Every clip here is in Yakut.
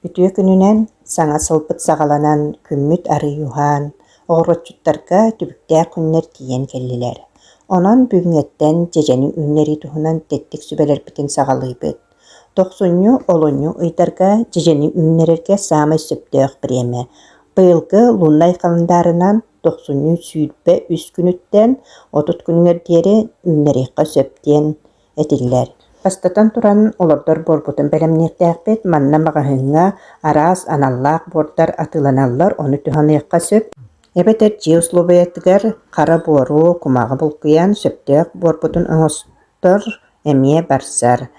Үтүө күнүнэн саҥа сылбыт саҕаланан, күммүт арыый уһаан, оҕуруотчуттарга түбүктээх күннэр тиийэн кэллилэр. Онон бүгүҥҥэттэн дьэдьэни үүннэрии туһунан тэттик сүбэлэрбитин саҕалыыбыт. Тохсунньу, олунньу ыйдарга дьэдьэни үүннэрэргэ саамай сөптөөх бириэмэ. Быйылгы луннай халандаарынан тохсунньу 23 күнүттэн 30 күнүгэр диэри үүннэриэххэ сөп диэн этиллэр. Бастатан туран, олордор буорбутун бэлэмниэхтээхпит. Манна маҕаһыыҥҥа араас аналлаах буордар атыыланаллар, ону туһаныахха сөп. Эбэтэр дьиэ услуобуйатыгар хара буору, кумаҕы булкуйан, сөптөөх буорбутун оҥостор эмиэ барсар.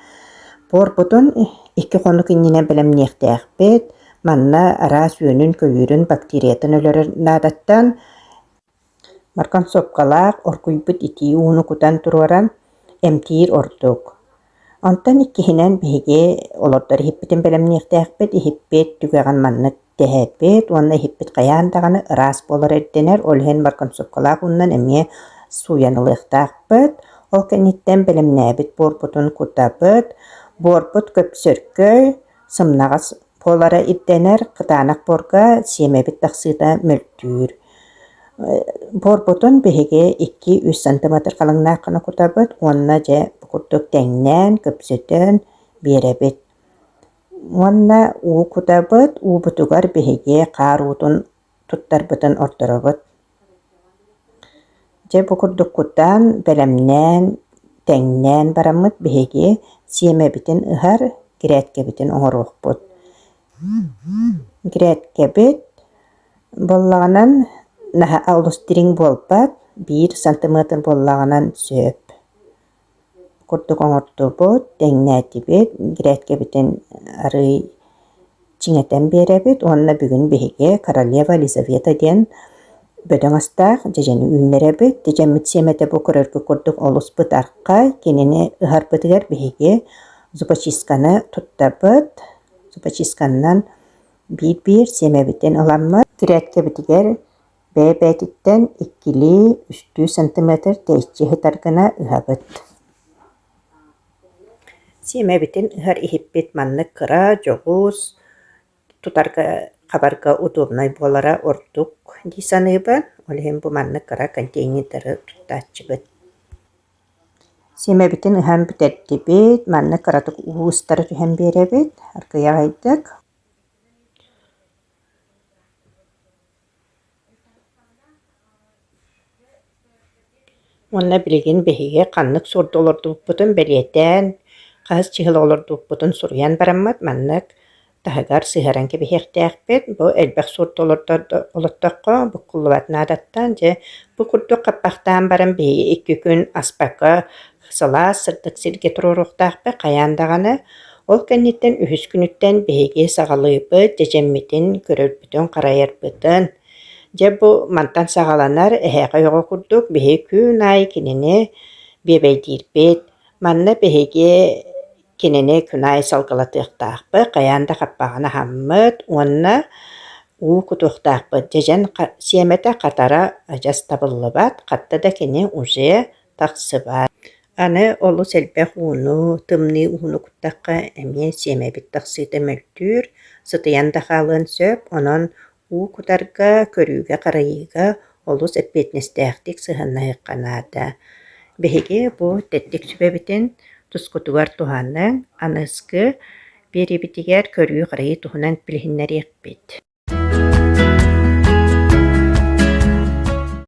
Буорбутун икки хонук иннинэ бэлэмниэхтээхпит. Манна араас үөнүн-көйүүрүн, бактериятын өлөрөр наадаттан Марканцовкалаах оргуйбут итии ууну кутан туруоран эмтиир ордук. Онтон иккиһинэн биһиги олордор иһиппитин бэлэмниэхтээхпит, иһиппит түгэҕин маннык тэһэппит уонна иһиппит хайаан даҕаны ыраас буолара ирдэнэр, ол иһин марканцовкалаах уунан эмиэ сууйан ылыахтаахпыт. Ол кэнниттэн бэлэмнээбит буорбутун кутабыт. Буорбут көпсөркөй, сымнаҕас буолара ирдэнэр, кытаанах буорга сиэмэбит тахсыыта мөлтүүр. Буорбутун биһиги 2-3 сантиметр халыҥнаах гына кутабыт уонна дьэ бу курдук тэҥнээн, көпсөтөн биэрэбит. Уонна уу кутабыт, уубутугар биһиги хаар уутун туттарбытын ордоробут. Дьэ бу курдук кутан, бэлэмнээн, тэҥнээн бараммыт биһиги сиэмэбитин ыһар, грядкэбитин оҥоруохпут. Грядкэбит буоллаҕынан наһаа олус дириҥ буолбат, биир сантиметр буоллаҕынан сөп курдук оҥордубут, тэҥнээтибит, грядкэбитин арыый чиҥэтэн биэрэбит уонна бүгүн биһиги королева Елизавета диэн бөдөҥ астаах дьэдьэни үүннэрэбит. Дьэдьэммит сиэмэтэ бу көрөргө курдук олус бытархай, кинини ыһарбытыгар биһиги зубочистканы туттабыт. Зубочистканнан биир-биир сиэмэбитин ыламмыт грядкэбитигэр бэйэ-бэйэтиттэн иккилии, үстүү сантиметр тэйиччи сытар гына ыһабыт. Сиэмэбитин ыһар иһиппит маннык кыра, дьоҕус, тутарга, хабарга удобнай буолара ордук дии саныыбын. Ол иһин бу маннык кыра контейнердары туттааччыбыт. Сиэмэбитин ыһан бүтэрдибит, маннык кыратык уу ыстара түһэн биэрэбит, аргыйа аҕайдык. Уонна билигин биһиги ханнык суорду олордубуппутун бэлиэтээн, хаһыс чыһыла олордубуппутун суруйан бараммыт маннык таһыгар сыһыаран кэбиһиэхтээхпит. Бу элбэх суорду олортоххо буккуллубат наадаттан дьэ бу курдук хаппахтаан баран биһиги икки күн аспакка сылаас сырдык сиргэ туруоруохтаахпыт хайаан даҕаны. Ол кэнниттэн үһүс күнүттэн биһиги саҕалыыбыт, дьэдьэммитин көрөрбүтүн-харайарбытын. Дьэ бу мантан саҕаланар эһээхэй оҕо курдук биһиги күн аайы кинини биэбэйдиирбит. Манна биһиги кинини күн аайы салгылатыахтаахпыт, хайаан да хаппаҕын аһаммыт уонна уу кутуохтаахпыт. Дьэдьэн сиэмэтэ хатара адьас табыллыбат, хатта да кини уже тахсыбат. Аны олус элбэх ууну, тымныы ууну куттахха эмиэ сиэмэбит тахсыыта мөлтүүр, сытыйан да хаалыан сөп, онон уу кутарга, көрүүгэ-харайыыга олус эппиэтинэстээхтик сыһыаннаһыахха наада. Биһиги бу тэттик сүбэбитин тускутугар туһаныҥ, аныгыскы биэриибитигэр көрүү-харайыы туһунан билиһиннэриэхпит.